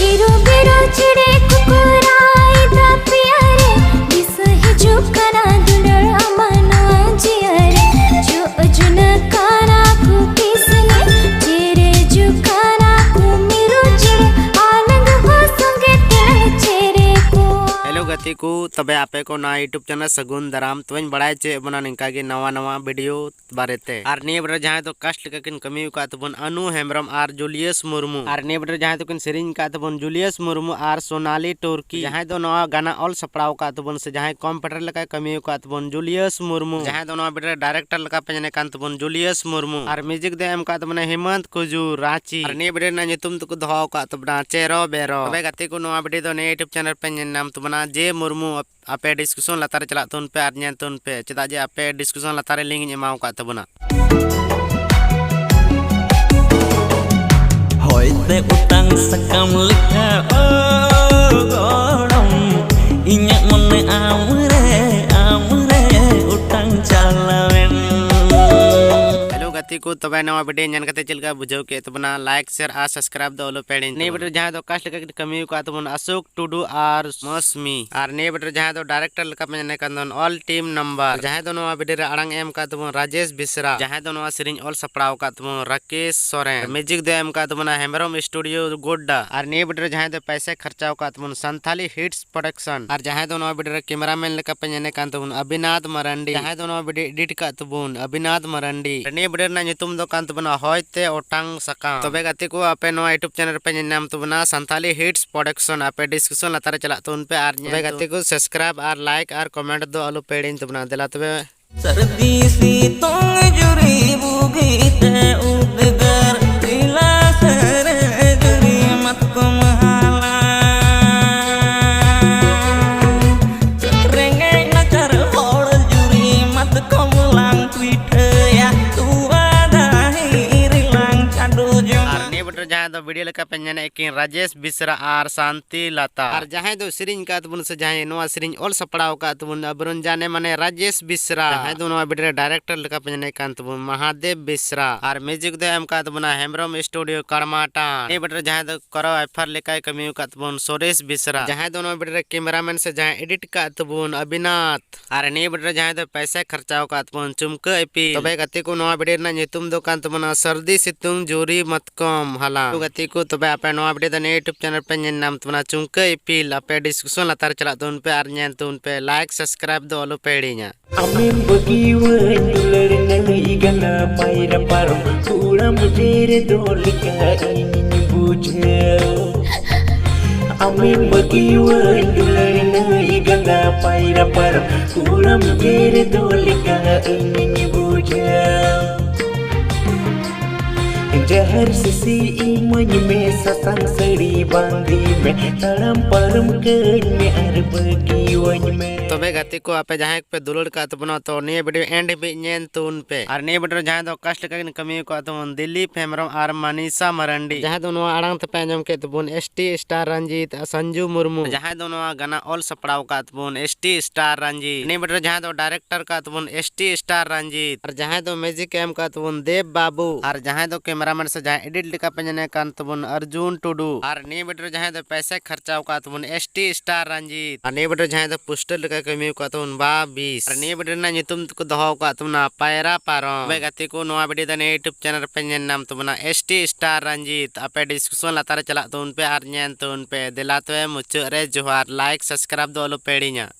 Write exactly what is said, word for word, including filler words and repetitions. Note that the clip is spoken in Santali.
ᱵᱤᱨᱩ ᱵᱤᱨᱩ ᱪᱮᱬᱮ ᱠᱚᱠᱚ ᱨᱟᱜ ᱮᱫᱟ ᱯᱤᱭᱟ ᱨᱮ, ᱫᱤᱥᱟᱹ ᱦᱤᱡᱩᱜ ᱠᱟᱱᱟ ᱫᱩᱞᱟᱹᱲ ᱟᱢᱟᱜ ᱱᱚᱣᱟ ᱡᱤᱭᱚᱱ ᱨᱮ᱾ ᱡᱚᱜ ᱡᱩᱱᱟᱹ ᱠᱟᱱᱟ ᱠᱚ ᱠᱤᱥᱱᱤ, ᱪᱮᱨᱮᱡᱩᱜ ᱠᱟᱱᱟ ᱠᱚ ᱢᱤᱨᱩ ᱪᱮᱬᱮ, ᱟᱞᱟᱝ ᱦᱚᱸ ᱥᱚᱸᱜᱮ ᱛᱮᱞᱟᱝ ᱪᱮᱨᱮᱡ ᱠᱚᱣᱟ᱾ ᱦᱮᱞᱳ ᱜᱟᱛᱮ ᱠᱚ, ᱛᱚᱵᱮ ᱟᱯᱮ ᱠᱚ ᱱᱚᱣᱟ YouTube ᱪᱮᱱᱮᱞ ᱥᱟᱹᱜᱩᱱ ᱫᱟᱨᱟᱢ᱾ ᱛᱚᱵᱮᱧ ᱵᱟᱲᱟᱭ ᱦᱚᱪᱚᱭᱮᱫ ᱵᱚᱱᱟ ᱱᱤᱝᱠᱟ ᱜᱮ ᱱᱟᱣᱟ ᱱᱟᱣᱟ ᱵᱷᱤᱰᱤᱭᱳ ᱵᱟᱨᱮᱛᱮ᱾ ᱟᱨ ᱱᱤᱭᱟᱹ ᱵᱮᱲᱟ ᱡᱟᱦᱟᱸᱭ ᱫᱚ ᱠᱟᱥᱴ ᱞᱮᱠᱟ ᱠᱤᱱ ᱠᱟᱹᱢᱤ ᱟᱠᱟᱫ ᱛᱟᱵᱚᱱ ᱟᱹᱱᱩ ᱦᱮᱢᱵᱨᱚᱢ ᱟᱨ ᱡᱩᱞᱤᱭᱟᱥ ᱢᱩᱨᱢᱩ, ᱟᱨ ᱱᱤᱭᱟᱹ ᱵᱮᱲᱟ ᱡᱟᱦᱟᱸᱭ ᱫᱚᱠᱤᱱ ᱥᱮᱨᱮᱧ ᱟᱠᱟᱫ ᱛᱟᱵᱚᱱ ᱡᱩᱞᱤᱭᱟᱥ ᱢᱩᱨᱢᱩ ᱟᱨ ᱥᱳᱱᱟᱞᱤ ᱴᱩᱨᱠᱤ, ᱡᱟᱦᱟᱸᱭ ᱫᱚ ᱱᱚᱣᱟ ᱜᱟᱱᱟ ᱚᱞ ᱥᱟᱯᱲᱟᱣ ᱟᱠᱟᱫ ᱛᱟᱵᱚᱱ ᱥᱮ ᱡᱟᱦᱟᱸᱭ ᱠᱚᱢᱯᱤᱭᱩᱴᱟᱨ ᱞᱮᱠᱟᱭ ᱠᱟᱹᱢᱤ ᱟᱠᱟᱫ ᱛᱟᱵᱚᱱ ᱡᱩᱞᱤᱭᱟᱥ ᱢᱩᱨᱢᱩ, ᱡᱟᱦᱟᱸᱭ ᱫᱚ ᱱᱚᱣᱟ ᱵᱷᱤᱰᱤᱭᱳ ᱨᱮ ᱰᱟᱭᱨᱮᱠᱴᱚᱨ ᱞᱮᱠᱟ ᱯᱮ ᱧᱮᱞᱮ ᱠᱟᱱ ᱛᱟᱵᱚᱱ ᱡᱩᱞᱤᱭᱟᱥ ᱢᱩᱨᱢᱩ, ᱟᱨ ᱢᱤᱣᱡᱤᱠ ᱫᱚ ᱮᱢ ᱟᱠᱟᱫ ᱛᱟᱵᱚᱱᱟ ᱦᱮᱢᱚᱱᱛ ᱠᱩᱡᱩᱨ ᱨᱟᱸᱪᱤ, ᱟᱨ ᱱᱤᱭᱟᱹ ᱵᱷᱤᱰᱤᱭᱳ ᱨᱮᱱᱟᱜ ᱧᱩᱛᱩᱢ ᱫᱚᱠᱚ ᱫᱚᱦᱚ ᱟᱠᱟᱫ ᱛᱟᱵᱚᱱᱟ ᱪᱮᱨᱚ ᱵᱮᱨᱚ᱾ ᱛᱚᱵᱮ ᱜᱟᱛᱮ ᱠᱚ, ᱱᱚᱣᱟ ᱵᱷᱤᱰᱤᱭᱳ ᱫᱚ ᱱᱤᱭᱟᱹ YouTube ᱪᱮᱱᱮᱞ ᱯᱮ ᱧᱮᱞ ᱧᱟᱢ ᱛᱟᱵᱚᱱᱟ ᱡᱮ ᱢᱩᱨᱢᱩ ᱟᱯᱮ ᱰᱤᱥᱠᱨᱤᱯᱥᱚᱱ ᱞᱟᱛᱟᱨ ᱨᱮ ᱪᱟᱞᱟᱜ ᱛᱟᱵᱚᱱ ᱯᱮ ᱟᱨ ᱧᱮᱞ ᱛᱟᱵᱚᱱ ᱯᱮ, ᱪᱮᱫᱟᱜ ᱡᱮ ᱟᱯᱮ ᱰᱤᱥᱠᱨᱤᱯᱥᱚᱱ ᱞᱟᱛᱟᱨ ᱨᱮ ᱞᱤᱝᱠ ᱤᱧ ᱮᱢᱟᱣ ᱟᱠᱟᱫ ᱛᱟᱵᱚᱱᱟ᱾ ᱦᱚᱭᱛᱮ ᱚᱴᱟᱝ ᱥᱟᱠᱟᱢ ᱞᱮᱠᱟ, ᱳ ᱜᱚᱲᱚᱢ, ᱤᱧᱟᱹᱜ ᱢᱚᱱᱮ ᱟᱢ ᱨᱮ, ᱟᱢ ᱨᱮ ᱚᱴᱟᱝ ᱪᱟᱞᱟᱣᱮᱱ᱾ ᱦᱮᱞᱳ ᱜᱟᱛᱮ ᱠᱚ, ᱛᱚᱵᱮ ᱱᱚᱣᱟ ᱵᱷᱤᱰᱤᱭᱳ ᱧᱮᱞ ᱠᱟᱛᱮ ᱪᱮᱫ ᱞᱮᱠᱟ ᱵᱩᱡᱷᱟᱹᱣ ᱠᱮᱫ ᱛᱟᱵᱚᱱᱟ? ᱞᱟᱭᱤᱠ, ᱥᱮᱭᱟᱨ ᱟᱨ ᱥᱟᱵᱥᱠᱨᱟᱭᱤᱵ ᱫᱚ ᱟᱞᱚ ᱯᱮ ᱦᱤᱲᱤᱧ ᱱᱤᱭᱟᱹ ᱛᱟᱵᱚᱱᱟ᱾ ᱵᱷᱤᱰᱤᱭᱳ ᱨᱮ ᱡᱟᱦᱟᱸᱭ ᱫᱚ ᱠᱟᱥᱴ ᱞᱮᱠᱟ ᱠᱟᱹᱢᱤ ᱟᱠᱟᱫ ᱛᱟᱵᱚᱱ ᱟᱥᱳᱠ ᱴᱩᱰᱩ ᱟᱨ ᱢᱚᱥᱢᱤ, ᱟᱨ ᱱᱤᱭᱟᱹ ᱵᱷᱤᱰᱤᱭᱳ ᱨᱮ ᱡᱟᱦᱟᱸᱭ ᱫᱚ ᱰᱟᱭᱨᱮᱠᱴᱚᱨ ᱞᱮᱠᱟ ᱯᱮ ᱧᱮᱞᱮ ᱠᱟᱱ ᱛᱟᱵᱚᱱ ᱚᱞ ᱴᱤᱢ ᱱᱟᱢᱵᱟᱨ, ᱡᱟᱦᱟᱸᱭ ᱫᱚ ᱱᱚᱣᱟ ᱵᱷᱤᱰᱤᱭᱳ ᱨᱮ ᱟᱲᱟᱝ ᱮ ᱮᱢ ᱟᱠᱟᱫ ᱛᱟᱵᱚᱱ ᱨᱟᱡᱮᱥ ᱵᱮᱥᱨᱟ, ᱡᱟᱦᱟᱸᱭ ᱫᱚ ᱱᱚᱣᱟ ᱥᱮᱨᱮᱧ ᱚᱞ ᱥᱟᱯᱲᱟᱣ ᱟᱠᱟᱫ ᱛᱟᱵᱚᱱ ᱨᱟᱠᱮᱥ ᱥᱚᱨᱮᱱ, ᱢᱤᱣᱡᱤᱠ ᱫᱚ ᱮᱢ ᱟᱠᱟᱫ ᱛᱟᱵᱚᱱᱟ ᱦᱮᱢᱵᱨᱚᱢ ᱥᱴᱩᱰᱤᱭᱳ ᱜᱳᱰᱰᱟ, ᱟᱨ ᱱᱤᱭᱟᱹ ᱵᱷᱤᱰᱤᱭᱳ ᱨᱮ ᱡᱟᱦᱟᱸᱭ ᱫᱚ ᱯᱟᱭᱥᱟ ᱠᱷᱚᱨᱪᱟ ᱟᱠᱟᱫ ᱛᱟᱵᱚᱱ ᱥᱟᱱᱛᱷᱟᱞᱤ ᱦᱤᱴᱥ ᱯᱨᱚᱰᱟᱠᱥᱚᱱ, ᱟᱨ ᱡᱟᱦᱟᱸᱭ ᱫᱚ ᱱᱚᱣᱟ ᱵᱷᱤᱰᱤᱭᱳ ᱨᱮ ᱠᱮᱢᱮᱨᱟᱢᱮᱱ ᱞᱮᱠᱟ ᱯᱮ ᱧᱮᱞᱮ ᱠᱟᱱ ᱛᱟᱵᱚᱱ ᱟᱵᱤᱱᱟᱛᱷ ᱢᱟᱨᱟᱱᱰᱤ, ᱡᱟᱦᱟᱸᱭ ᱫᱚ ᱱᱚᱣᱟ ᱵᱷᱤᱰᱤᱭᱳ ᱮᱰᱤᱴ ᱟᱠᱟᱫ ᱛᱟᱵᱚᱱ ᱟᱵᱤᱱᱟᱛᱷ ᱢᱟᱨᱟᱱᱰᱤ᱾ ᱱᱤᱭᱟᱹ ᱵᱷᱤᱰᱤᱭᱳ ᱨᱮᱱᱟᱜ ᱧᱩᱛᱩᱢ ᱫᱚ ᱠᱟᱱ ᱛᱟᱵᱚᱱᱟ ᱦᱚᱭᱛᱮ ᱚᱴᱟᱝ ᱥᱟᱠᱟᱢ᱾ ᱛᱚᱵᱮ ᱜᱟᱛᱮ ᱠᱚ, ᱟᱯᱮ ᱱᱚᱣᱟ YouTube ᱪᱮᱱᱮᱞ ᱨᱮᱯᱮ ᱧᱮᱞ ᱧᱟᱢ ᱛᱟᱵᱚᱱᱟ ᱥᱟᱱᱛᱷᱟᱞᱤ ᱦᱤᱴᱥ ᱯᱨᱚᱰᱟᱠᱥᱚᱱ, ᱟᱯᱮ ᱰᱤᱥᱠᱨᱤᱯᱥᱚᱱ ᱞᱟᱛᱟᱨ ᱨᱮ ᱪᱟᱞᱟᱜ ᱛᱟᱵᱚᱱ ᱯᱮ ᱟᱨ ᱧᱮᱞ ᱛᱚᱵᱮ ᱜᱟᱛᱮ ᱠᱚ, ᱥᱟᱵᱥᱠᱨᱟᱭᱤᱵ ᱟᱨ ᱞᱟᱭᱤᱠ ᱟᱨ ᱠᱚᱢᱮᱱᱴ ᱫᱚ ᱟᱞᱚ ᱯᱮ ᱦᱤᱲᱤᱧ ᱛᱟᱵᱚᱱᱟ᱾ ᱫᱮᱞᱟ ᱛᱚᱵᱮ᱾ ᱥᱟᱹᱨᱫᱤ ᱥᱤᱛᱩᱝ ᱡᱩᱨᱤ ᱵᱩᱜᱤ ᱛᱮ ᱩᱫᱽᱜᱟᱹᱨ, ᱨᱤᱞᱟ ᱥᱮᱨᱮᱧ ᱡᱩᱨᱤ ᱢᱟᱛᱠᱚᱢ ᱦᱟᱞᱟᱝ᱾ ᱨᱮᱸᱜᱮᱡ ᱱᱟᱪᱟᱨ ᱦᱚᱲ ᱡᱩᱨᱤ ᱢᱟᱛᱠᱚᱢ ᱞᱟᱝ ᱯᱤᱴᱷᱟᱹᱭᱟ, ᱛᱚᱣᱟ ᱫᱟᱦᱤ ᱨᱮᱞᱟᱝ ᱪᱟᱰᱚ ᱡᱚᱝᱟ᱾ ᱟᱨ ᱱᱤᱭᱟᱹ ᱵᱷᱤᱰᱤᱭᱳ ᱨᱮ ᱡᱟᱦᱟᱸᱭ ᱫᱚ ᱵᱷᱤᱰᱤᱭᱳ ᱞᱮᱠᱟ ᱯᱮ ᱧᱮᱞᱮᱫ ᱠᱤᱱ ᱨᱟᱡᱮᱥ ᱵᱤᱥᱨᱟ ᱟᱨ ᱥᱟᱱᱛᱤ ᱞᱟᱛᱟ᱾ ᱟᱨ ᱡᱟᱦᱟᱸᱭ ᱫᱚ ᱥᱮᱨᱮᱧ ᱟᱠᱟᱫ ᱛᱟᱵᱚᱱ ᱥᱮ ᱡᱟᱦᱟᱸᱭ ᱱᱚᱣᱟ ᱥᱮᱨᱮᱧ ᱚᱞ ᱥᱟᱯᱲᱟᱣ ᱟᱠᱟᱫ ᱛᱟᱵᱚᱱ ᱟᱵᱚᱨᱮᱱ ᱡᱟᱱᱮ ᱢᱟᱱᱮ ᱨᱟᱡᱮᱥ ᱵᱤᱥᱨᱟ᱾ ᱡᱟᱦᱟᱸᱭ ᱫᱚ ᱱᱚᱣᱟ ᱵᱷᱤᱰᱤᱭᱳ ᱨᱮ ᱰᱟᱭᱨᱮᱠᱴᱚᱨ ᱞᱮᱠᱟ ᱯᱮ ᱧᱮᱞᱮᱫ ᱠᱟᱱ ᱛᱟᱵᱚᱱ ᱢᱟᱦᱟᱫᱮᱵ ᱵᱤᱥᱨᱟ᱾ ᱟᱨ ᱢᱤᱭᱩᱡᱤᱠ ᱫᱚ ᱮᱢ ᱟᱠᱟᱫ ᱛᱟᱵᱚᱱᱟ ᱦᱮᱢᱵᱨᱚᱢ ᱥᱴᱩᱰᱤᱭᱳ ᱠᱟᱲᱢᱟᱴᱟᱱ᱾ ᱱᱤᱭᱟᱹ ᱵᱷᱤᱰᱤᱭᱳ ᱨᱮ ᱡᱟᱦᱟᱸᱭ ᱫᱚ ᱠᱚᱨᱚ ᱟᱭᱯᱷᱟᱨ ᱞᱮᱠᱟᱭ ᱠᱟᱹᱢᱤ ᱟᱠᱟᱫ ᱛᱟᱵᱚᱱ ᱥᱩᱨᱮᱥ ᱵᱤᱥᱨᱟ᱾ ᱡᱟᱦᱟᱸᱭ ᱫᱚ ᱱᱚᱣᱟ ᱵᱷᱤᱰᱤᱭᱳ ᱨᱮ ᱠᱮᱢᱮᱨᱟᱢᱮᱱ ᱥᱮ ᱡᱟᱦᱟᱸᱭ ᱮᱰᱤᱴ ᱟᱠᱟᱫ ᱛᱟᱵᱚᱱ ᱟᱵᱤᱱᱟᱛᱷ᱾ ᱟᱨ ᱱᱤᱭᱟᱹ ᱵᱷᱤᱰᱤᱭᱳ ᱨᱮ ᱡᱟᱦᱟᱸᱭ ᱫᱚ ᱯᱚᱭᱥᱟᱭ ᱠᱷᱚᱨᱪᱟᱣ ᱟᱠᱟᱫ ᱛᱟᱵᱚᱱ ᱪᱩᱢᱠᱟᱹ ᱤᱯᱤᱞ᱾ ᱛᱚᱵᱮ ᱜᱟᱛᱮ ᱠᱚ, ᱱᱚᱣᱟ ᱵᱷᱤᱰᱤᱭᱳ ᱨᱮᱱᱟᱜ ᱧᱩᱛᱩᱢ ᱫᱚ ᱠᱟᱱ ᱛᱟᱵᱚᱱᱟ ᱥᱟᱹᱨᱫᱤ ᱥᱤᱛᱩᱝ ᱡᱩᱨᱤ ᱢᱟᱛᱠᱚᱢ ᱦᱟᱞᱟᱝ᱾ ᱛᱚ ᱜᱟᱛᱮ ᱠᱚ, ᱛᱚᱵᱮ ᱟᱯᱮ ᱱᱚᱣᱟ ᱵᱷᱤᱰᱤᱭᱳ ᱫᱚ ᱱᱤᱭᱟᱹ YouTube ᱪᱮᱱᱮᱞ ᱯᱮ ᱧᱮᱞ ᱧᱟᱢ ᱛᱟᱵᱚᱱᱟ ᱪᱩᱢᱠᱟᱹ ᱤᱯᱤᱞ, ᱟᱯᱮ ᱰᱤᱥᱠᱨᱤᱯᱥᱚᱱ ᱞᱟᱛᱟᱨ ᱨᱮ ᱪᱟᱞᱟᱜ ᱛᱟᱵᱚᱱ ᱯᱮ ᱟᱨ ᱧᱮᱞ ᱛᱟᱵᱚᱱ ᱯᱮ, ᱞᱟᱭᱤᱠ ᱥᱟᱵᱥᱠᱨᱟᱭᱤᱵ ᱫᱚ ᱟᱞᱚ ᱯᱮ ᱦᱤᱲᱤᱧᱟ᱾ ᱟᱢᱮᱢ ᱵᱟᱹᱜᱤᱭᱟᱹᱧ ᱫᱩᱞᱟᱹᱲ ᱱᱟᱹᱭ ᱜᱟᱰᱟ ᱯᱟᱭᱨᱟ ᱯᱟᱨᱚᱢ, ᱠᱩᱲᱟᱢ ᱡᱮᱨᱮ ᱫᱚ ᱞᱮᱠᱟ ᱤᱧᱤᱧ ᱵᱩᱡᱷᱟᱹᱣ᱾ ᱟᱢᱮᱢ ᱵᱟᱹᱜᱤᱭᱟᱹᱧ ᱫᱩᱞᱟᱹᱲ ᱱᱟᱹᱭ ᱜᱟᱰᱟ ᱯᱟᱭᱨᱟ ᱯᱟᱨᱚᱢ, ᱠᱩᱲᱟᱢ ᱡᱮᱨᱮ ᱫᱚ ᱞᱮᱠᱟ ᱤᱧᱤᱧ ᱵᱩᱡᱷᱟᱹᱣ᱾ ᱡᱟᱦᱟᱨ ᱥᱤᱥᱤ ᱤᱢᱟᱹᱧ ᱢᱮ, ᱥᱟᱥᱟᱝ ᱥᱟᱹᱲᱤ ᱵᱟᱸᱫᱮ ᱢᱮ, ᱛᱟᱲᱟᱢ ᱯᱟᱨᱚᱢ ᱠᱟᱹᱧ ᱢᱮ ᱟᱨ ᱵᱟᱹᱜᱤᱭᱟᱹᱧ ᱢᱮ᱾ ᱛᱚᱵᱮ ᱜᱟᱛᱮ ᱠᱚ, ᱟᱯᱮ ᱡᱟᱦᱟᱸᱭ ᱠᱚᱯᱮ ᱫᱩᱞᱟᱹᱲ ᱠᱟᱜ ᱛᱟᱵᱚᱱᱟ, ᱛᱚ ᱱᱤᱭᱟᱹ ᱵᱷᱤᱰᱤᱭᱳ ᱮᱱᱰ ᱦᱟᱹᱵᱤᱡ ᱧᱮᱞ ᱛᱟᱵᱚᱱ ᱯᱮ᱾ ᱟᱨ ᱱᱤᱭᱟᱹ ᱵᱷᱤᱰᱤᱭᱳ ᱨᱮ ᱡᱟᱦᱟᱸᱭ ᱫᱚ ᱠᱟᱥᱴ ᱞᱮᱠᱟ ᱠᱤᱱ ᱠᱟᱹᱢᱤ ᱟᱠᱟᱫ ᱛᱟᱵᱚᱱ ᱫᱤᱞᱤᱯ ᱦᱮᱢᱵᱨᱚᱢ ᱟᱨ ᱢᱟᱱᱤᱥᱟ ᱢᱟᱨᱟᱱᱰᱤ᱾ ᱡᱟᱦᱟᱸᱭ ᱫᱚ ᱱᱚᱣᱟ ᱟᱲᱟᱝ ᱛᱮᱯᱮ ᱟᱸᱡᱚᱢ ᱠᱮᱫ ᱛᱟᱵᱚᱱ ᱮᱥ ᱴᱤ ᱥᱴᱟᱨ ᱨᱚᱧᱡᱤᱛ ᱟᱨ ᱥᱟᱱᱡᱩ ᱢᱩᱨᱢᱩ᱾ ᱡᱟᱦᱟᱸᱭ ᱫᱚ ᱱᱚᱣᱟ ᱜᱟᱱᱟ ᱚᱞ ᱥᱟᱯᱲᱟᱣ ᱟᱠᱟᱫ ᱛᱟᱵᱚᱱ ᱮᱥ ᱴᱤ ᱥᱴᱟᱨ ᱨᱚᱧᱡᱤᱛ᱾ ᱱᱤᱭᱟᱹ ᱵᱷᱤᱰᱤᱭᱳ ᱨᱮ ᱡᱟᱦᱟᱸᱭ ᱫᱚ ᱰᱟᱭᱨᱮᱠᱴᱚᱨ ᱟᱠᱟᱫ ᱛᱟᱵᱚᱱ ᱮᱥ ᱴᱤ ᱥᱴᱟᱨ ᱨᱚᱧᱡᱤᱛ᱾ ᱟᱨ ᱡᱟᱦᱟᱸᱭ ᱫᱚ ᱢᱤᱭᱩᱡᱤᱠ ᱮ ᱮᱢ ᱟᱠᱟᱫ ᱛᱟᱵᱚᱱ ᱫᱮᱵ ᱵᱟᱵᱩ᱾ ᱟᱨ ᱡᱟᱦᱟᱸᱭ ᱫᱚ ᱠᱮᱢᱮᱨᱟᱢᱮᱱ ᱥᱮ ᱡᱟᱦᱟᱸᱭ ᱮᱰᱤᱴ ᱞᱮᱠᱟ ᱯᱮ ᱧᱮᱞᱮ ᱠᱟᱱ ᱛᱟᱵᱚᱱ ᱟᱨᱡᱩᱱ ᱴᱩᱰᱩ᱾ ᱟᱨ ᱱᱤᱭᱟᱹ ᱵᱷᱤᱰᱤᱭᱳ ᱨᱮ ᱡᱟᱦᱟᱸᱭ ᱫᱚ ᱯᱚᱭᱥᱟᱭ ᱠᱷᱚᱨᱪᱟᱣ ᱟᱠᱟᱫ ᱛᱟᱵᱚᱱ ᱮᱥ ᱴᱤ ᱥᱴᱟᱨ ᱨᱚᱧᱡᱤᱛ᱾ ᱟᱨ ᱱᱤᱭᱟᱹ ᱵᱷᱤᱰᱤᱭᱳ ᱨᱮ ᱡᱟᱦᱟᱸᱭ ᱫᱚ ᱯᱳᱥᱴᱟᱨ ᱞᱮᱠᱟ ᱠᱟᱹᱢᱤ ᱟᱠᱟᱫ ᱛᱟᱵᱚᱱ ᱵᱟᱵᱤᱥ᱾ ᱟᱨ ᱱᱤᱭᱟᱹ ᱵᱷᱤᱰᱤᱭᱳ ᱨᱮᱱᱟᱜ ᱧᱩᱛᱩᱢ ᱫᱚᱠᱚ ᱫᱚᱦᱚ ᱟᱠᱟᱫ ᱛᱟᱵᱚᱱᱟ ᱯᱟᱭᱨᱟ ᱯᱟᱨᱚᱢ᱾ ᱛᱚᱵᱮ ᱜᱟᱛᱮ ᱠᱚ, ᱱᱚᱣᱟ ᱵᱷᱤᱰᱤᱭᱳ ᱫᱚ ᱱᱤᱭᱟᱹ YouTube ᱪᱮᱱᱮᱞ ᱨᱮᱯᱮ ᱧᱮᱞ ᱧᱟᱢ ᱛᱟᱵᱚᱱᱟ ᱮᱥ ᱴᱤ ᱥᱴᱟᱨ ᱨᱚᱧᱡᱤᱛ᱾ ᱟᱯᱮ ᱰᱤᱥᱠᱨᱤᱯᱥᱚᱱ ᱞᱟᱛᱟᱨ ᱨᱮ ᱪᱟᱞᱟᱜ ᱛᱟᱵᱚᱱ ᱯᱮ ᱟᱨ ᱧᱮᱞ ᱛᱟᱵᱚᱱ ᱯᱮ᱾ ᱫᱮᱞᱟ ᱛᱚᱵᱮ ᱢᱩᱪᱟᱹᱫ ᱨᱮ ᱡᱚᱦᱟᱨ, ᱞᱟᱭᱤᱠ ᱥᱟᱵᱥᱠᱨᱟᱭᱤᱵ ᱫᱚ ᱟᱞᱚ ᱯᱮ ᱦᱤᱲᱤᱧᱟ᱾